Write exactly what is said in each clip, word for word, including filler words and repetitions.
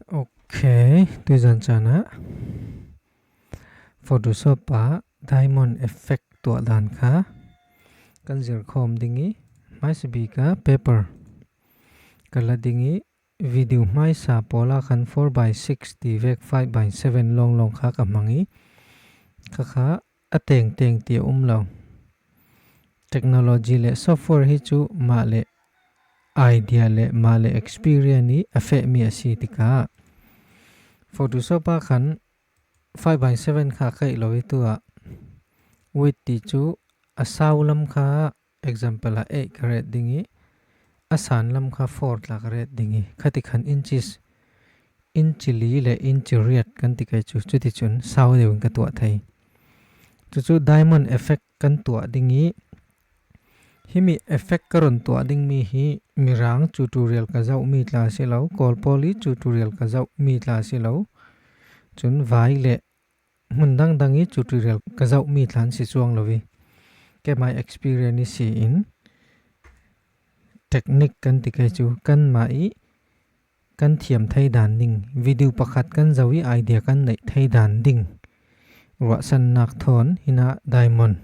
Ok, tuizan chan ah Photoshop ah diamond effect tuah dan kha kan zirkhawm ding i, hmaisa bik ah paper ka la ding i, video hmaisa pawl ah khan four by six ti vek five by seven lawnglawng kha ka hmang i, kha kha a tengteng ti a um lo. Technology le software hi chu mah le idea le mah le experience i a fehmi a si tikah Photoshop ah khan five by seven kha ka hih lo i, tu ah width ti chu a sau lam kha, example ah eight ka ret ding i, a san lam kha four tla ka ret ding i, kha ti khan inches, inch li le inch riat kan ti kei chu, chuti chun sau deuh in ka tuah thei. Chu chu diamond effect kan tuah ding i, himi effect ka run tuah dingmi hi Mirang tutorial ka zohmi tla si lo, Kawlpawli tutorial ka zohmi tla si lo, chun vai le hmun dangdang i tutorial ka zohmi tla an si chuang lo i, keimai experience i si in, technique kan ti kei chu, kanmah i kan thiam thei dan ding, video pakhat kan zoh i idea kan neih thei dan ding ruahsannak thawn hi na diamond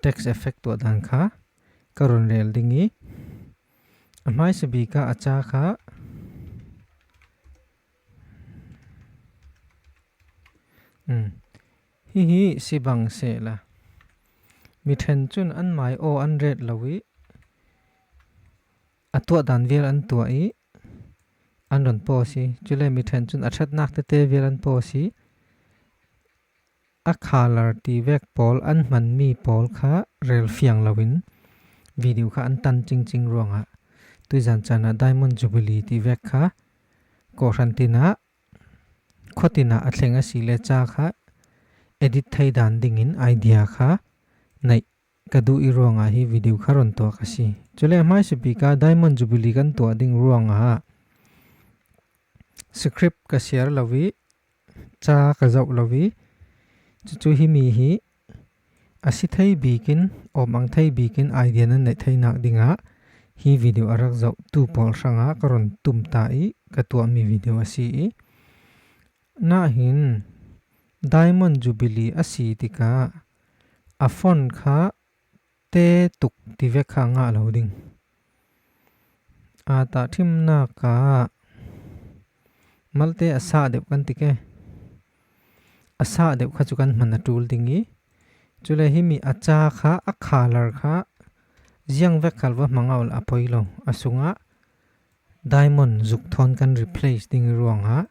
text effect tuah dan kha ka run rel ding i, a hmaisa bik ah a cha kha, um, hihi si bang sehla, mi ṭhen chun an mai aw an ret lo i, a tuah dan vial an tuah i, an run pause i, chule mi ṭhen chun a ṭhatnak tete vial an pause i, a color ti vek pawl, an hmanmi pawl kha rel fiang lo in video kha an tan chingching ruangah, tuizan chan ah diamond jubilee ti vek kha kawhhran tin ah, khua tin ah a thleng a si le cha kha edit thei dan dingin idea kha neih ka duh i ruangah hi video kha run tuah ka si. Chule hmaisa bik ah diamond jubilee kan tuah ding ruangah script ka siar lo i, cha ka zoh lo i, chu chu himi hi a si thei bikin, awm ang thei bikin idea nan neih theinak dingah hi video a rak zohtu pawl hrangah ka run tum ta i, ka tuahmi video a si i, nahin diamond jubilee a si tikah a font kha te tuk ti vek kha ngah lo ding. A tahṭhimnak ah malte a sah deuh kan ti ke. A sah deuh kha chu kan hman a ṭul ding i, chule himi a cha kha, a color kha ziang vek khal va hmang a ul a poi lo. A sungah diamond zuk thawn kan replace ding i ruangah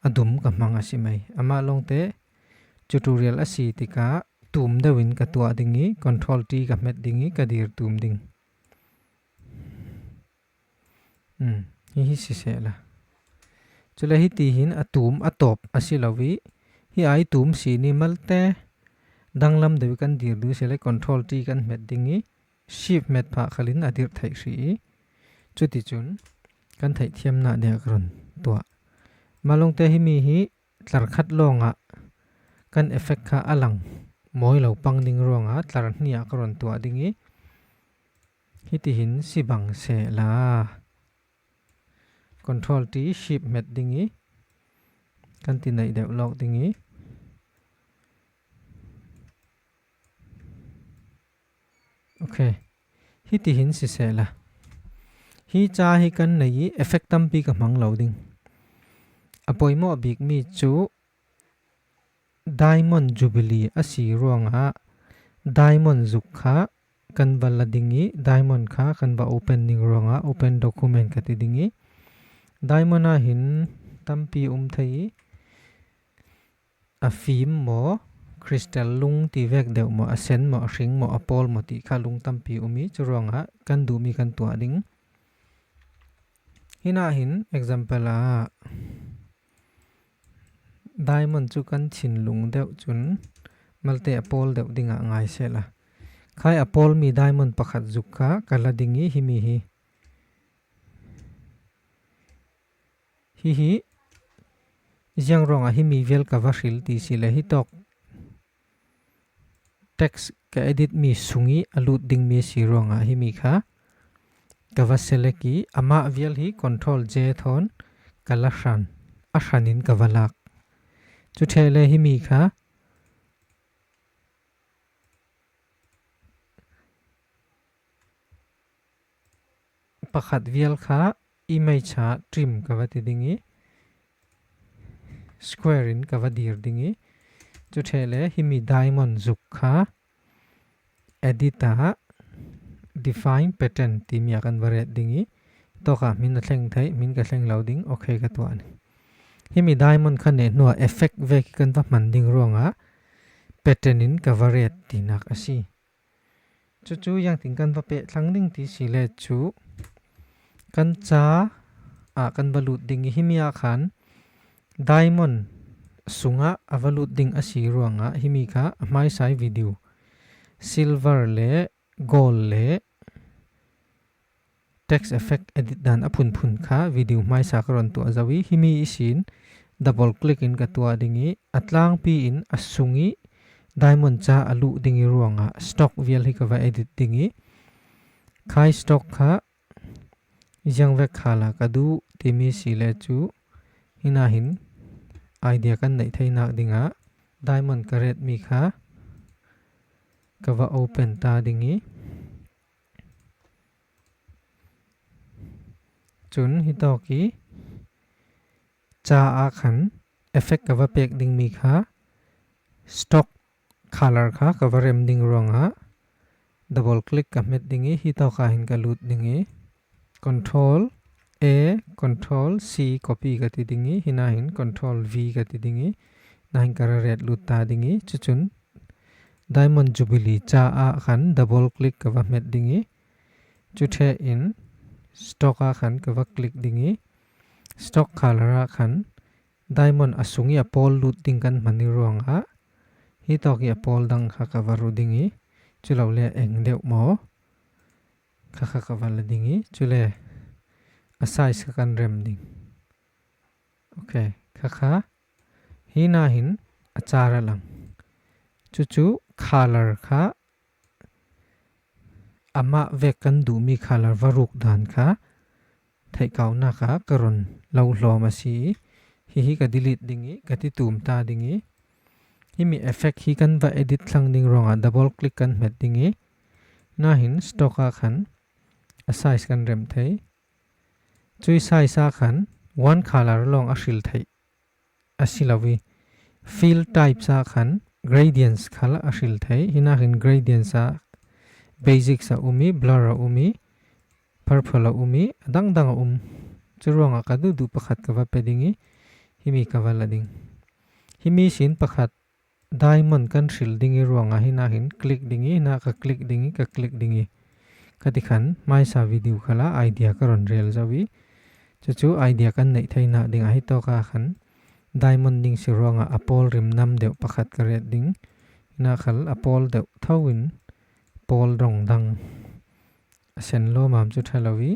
a dum ka hmang a si mai. Amah lawngte tutorial a si tikah tum deuh in ka tuah ding i, control T ka hmet ding i, ka dir tum ding. Um, hihi si sehla. Chule hiti hin a tum a tawp a si lo i, hi ai tum si ni malte danglam deuh i kan dir duh seh le control T kan hmet ding i, shift hmet phah khalin a dirh theih hrih i, chuti chun kan theihthiamna dingah ka run tuah. Mah lawngte himi hi tlar khat lawngah kan effect kha a lang mawi lo pang ding ruangah tlar hniah ka run tuah ding i, hiti hin si bang sehla. Control T shift hmet ding i, kan ti neih deuh lawk ding i. Ok. Hiti hin si sehla. Hi cha hi kan nei i effect tampi ka hmang lo ding. A poimawh bikmi chu diamond jubilee a si ruangah diamond zuk kha kan va la ding i, diamond kha kan va open ding ruangah open document ka ti ding i, diamond ah hin tampi um thei i, a fim maw, crystal lung ti vek deuh maw, a sen maw, a hring maw, a pawl maw tih kha lung tampi um i, chu ruangah kan duhmi kan tuah ding. Hinah hin example ah diamond chu kan thinlung deuh chun malte a pawl deuh dingah ngai sehla. Khai a pawlmi diamond pakhat zuk kha ka la ding i, himi hi. Hihi ziang ruangah himi vial ka va hril ti si le, hi tawk text ka edit mi sung i a lut dingmi a si ruangah himi kha ka va select i, amah vial hi control J thawn ka la hran, a hranin ka va lak. Chu theh le himi kha pakhat vial kha image ah trim ka va ti ding i, square in ka va dir ding i, chu theh le himi diamond zuk kha edit ah define pattern timi ah kan va ret ding i, tawkah hmin a thleng theih, hmin ka thleng lo ding, okay ka tuah ni. Himi diamond kha neh hnuah effect vek i kan va hman ding ruangah pattern in ka va ret tinak a si. Cucu ziangtin kan va peh thlang ding ti si le cu kan ca ah kan va lut ding i, himi ah khan diamond sungah a va lut ding a si ruangah himi kha a hmaisa i video silver le gold le text effect edit dan a phunphun kha video hmaisa ka rawn tuah zo i, himi ihsin double click in ka tuah ding i, a tlangpi in a sung i diamond ca a luh ding i ruangah stroke vial hi ka va edit ding i, khai stroke kha ziang vek khala ka duh timi si le cu, hina hin idea kan neih theinak dingah diamond ka retmi kha ka va open ta ding i, cun hitawk i caah khan effect ka va pek dingmi kha stroke color kha ka va rem ding ruangah double click ka hmet ding i, hitawk ah hin ka lut ding i, control A, control C copy ka ti ding i, hina hin control V ka ti ding i, hina hin ka ra ret lut ta ding i, cucun diamond jubilee caah khan double click ka va hmet ding i, cu theh in stroke ah khan ka va click ding i, stroke color ah khan diamond a sung i a pawl lut ding kan hman i ruangah hitawk i a pawl dang kha ka va ru ding i, cu lo le a eng deuh maw? Kha kha ka va la ding i, cule a size kha kan rem ding. Okay, kha kha hina hin a car a lang. Cucu color kha amah vek kan duhmi color va ruk dan kha theihkauhnak ah ka rawn lo hlawm a si i, hihi ka delete ding i, ka ti tum ta ding i, himi effect hi kan va edit thlang ding ruangah double click kan hmet ding i, hina hin stroke ah khan a size kan rem thei. Cui size ah khan one color lawng a hril theih a si lo i, fill types ah khan gradients khal a hril thei. Hina hin gradients ah basics a um i, blur a um i, purple a um i, a dangdang a um. Cu ruangah ka duhduh pakhat ka va pe ding i, himi ka va la ding. Himi sin pakhat diamond kan hril ding i ruangah hina hin click ding i, hina ka click ding i, ka click ding i, ka ti khan hmaisa video khalah idea ka rawn rel zo i, cucu idea kan neih theinak dingah hitawk ah khan diamond ding si ruangah a pawl rim nam deuh pakhat ka ret ding. Hina khal a pawl deuh tho in pawl rawng dang a sen lawmam cu ṭha lo i,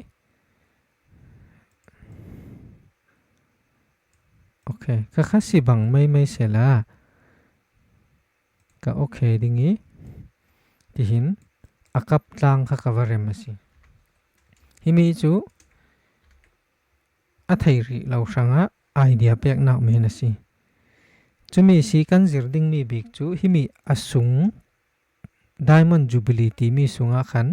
okay, kha kha si bang meimei sela ka okay ding i, tihin a kap tlang kha ka va rem a si. Himi cu a thei rih lo hrangah idea peknak men a si. Cumi si kan zir dingmi bik cu himi a sung diamond jubilee timi sungah khan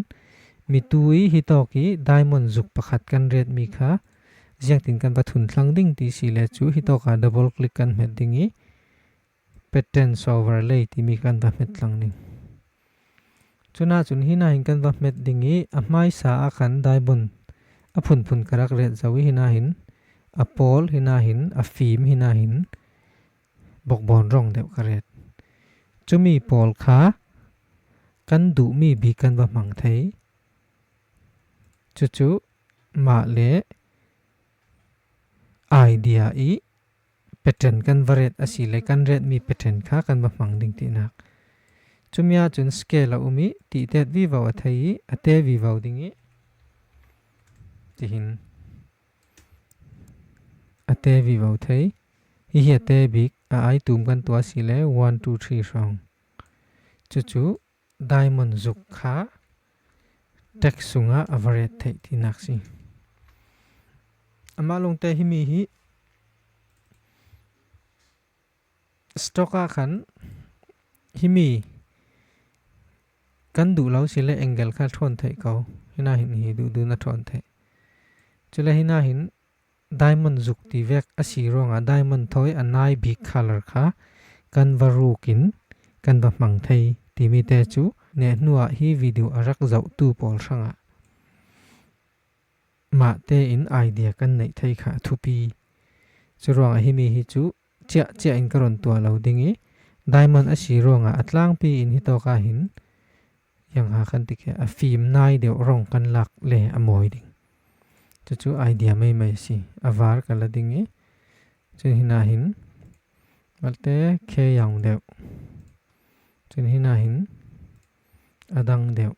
mitu i hitawk i diamond zuk pakhat kan retmi kha ziangtin kan va thun thlang ding ti si le cu hitawkah double click kan hmet ding i, pattern overlay timi kan va hmet thlang ding. Cunah cun hina hin kan va hmet ding i, a hmaisa ah khan diamond a phunphun ka rak ret zo i, hina hin a pawl, hina hin a fim, hina hin bawkbawn rawng deuh ka ret. Cumi pawl kha kan duhmi bik kan va hmang thei. Cucu mah le idea i pattern kan va ret a si le kan retmi pattern kha kan va hmang ding tinak. Cumi ah cun scale a um i, tihtet vivo a thei i, a te vivo ding i, tihin a te vivo thei. Hihi a te bik a ai tum kan tuah si le one, two, three hrawng. Cucu diamond zuk kha text sungah a va ret theih tinak si. Amah lawngte himi hi stock ah khan himi kan duh lo si le angle kha ṭhawn theih ko. Hina hin hi duhduh na ṭhawn theih. Cule hina hin diamond zuk ti vek a si ruangah diamond thawi a nai bik color kha kan va rukin kan va hmang thei timi te chu neh hnuah hi video a rak zohtu pawl hrangah mahte in idea kan neih thei kha a thupi. Churuangah himi hi chu chiah chiah in ka rawn tuah lo ding i, diamond a si ruangah a tlangpi in hi tawka hin, yang ha kan ti khe, a fim nai deuh rawng kan lak le a mawi ding. Chu chu idea mai mai si, a var ka la ding i, chun hina hin malte khe yang deuh, chun hina hin a dang deuh.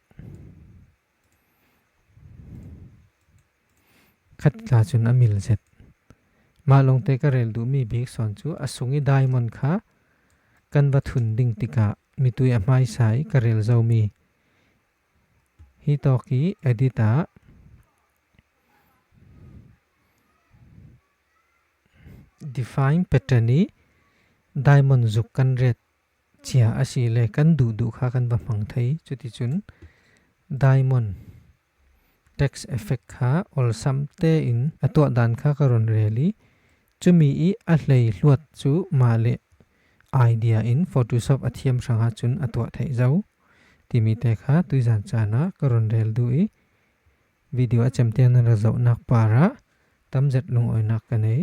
Khat tla chun a mil zet. Mah lawngte ka rel duh mi bik sawn chu a sung i diamond kha kan va thun ding tikah mitui a hmaisa i ka rel zo mi. Hi tawk i edit ah define pattern i diamond zuk kan ret chia a si le kan duh duh kha kan va hmang thei. Chuti chun diamond text effect kha awlsam te in a tuah dan kha ka rawn rel i, chumi i a hlei hluat chu mah le idea in Photoshop a thiam hrangah chun a tuah theih zo timi te kha tuizan chana ka rawn rel duh i, video a chemtiang nan ra zohnak parah tam zet lungawinak ka nei.